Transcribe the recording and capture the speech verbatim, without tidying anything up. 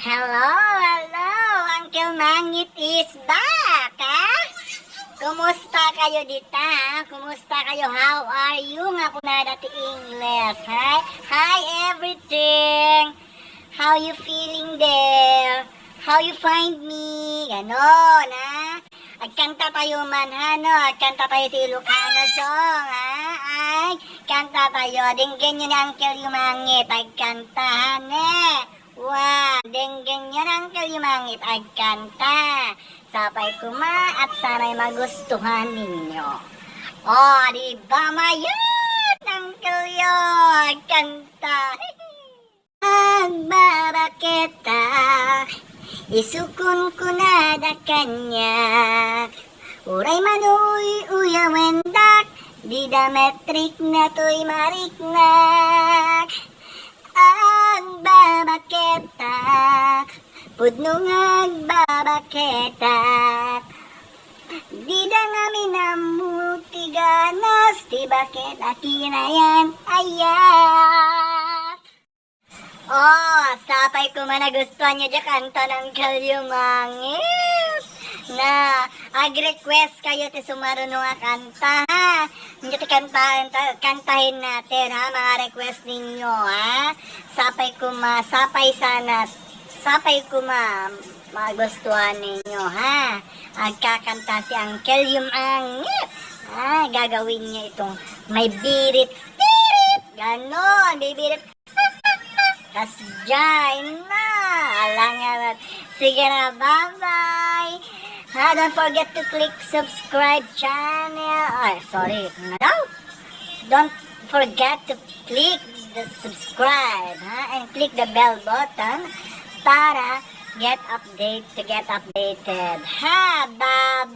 Hello, hello! Uncle Mangit is back, ha? Kumusta kayo dita, ha? Kumusta kayo? How are you? Nga kunada ti Ingles, ha? Hi, everything! How you feeling there? How you find me? Ganon, ha? Agkanta tayo man, ha, no? Agkanta tayo ti Ilocano song, ha? Ay, kanta tayo. Denggenyo ni Uncle Yumangit. Agkanta, ha, ne? Wa, denggenyo ni Uncle Yumangit. Agkanta. Sapay kuma at sana'y magustuhan ninyo. O, di ba, mayat, Uncle Yo? Agkanta. Agbabaketak, isukon kunada kaniak. Uray manuy-uyawendak, dida met rikna toy mariknak. Agbabaketak, pudno nga agbabaketak. Dida ngamin ammo ti ganas, ti baket a kinayan-ayat. O, sapay kuma nagustuhan nyo diay kanta ni Uncle Yumangit. Na, ag-request kayo ti sumaruno nga kanta, ha? Inyo ti kantahen ta-, kantahen natin, ha? Mga request ninyo, ha? Sapay kuma, sapay sana, sapay kuma magustuhan ninyo, ha? Agkakanta si Uncle Yumangit. Ha? Gagawin niya itong may birit. Birit! Ganon, bibirit. Kasjay na. Alangan. Sige na, bye-bye. Ha, don't forget to click subscribe channel. Ay, sorry. Ano daw? Don't forget to click the subscribe, ha, and click the bell button para get update, to get updated. Ha, bye.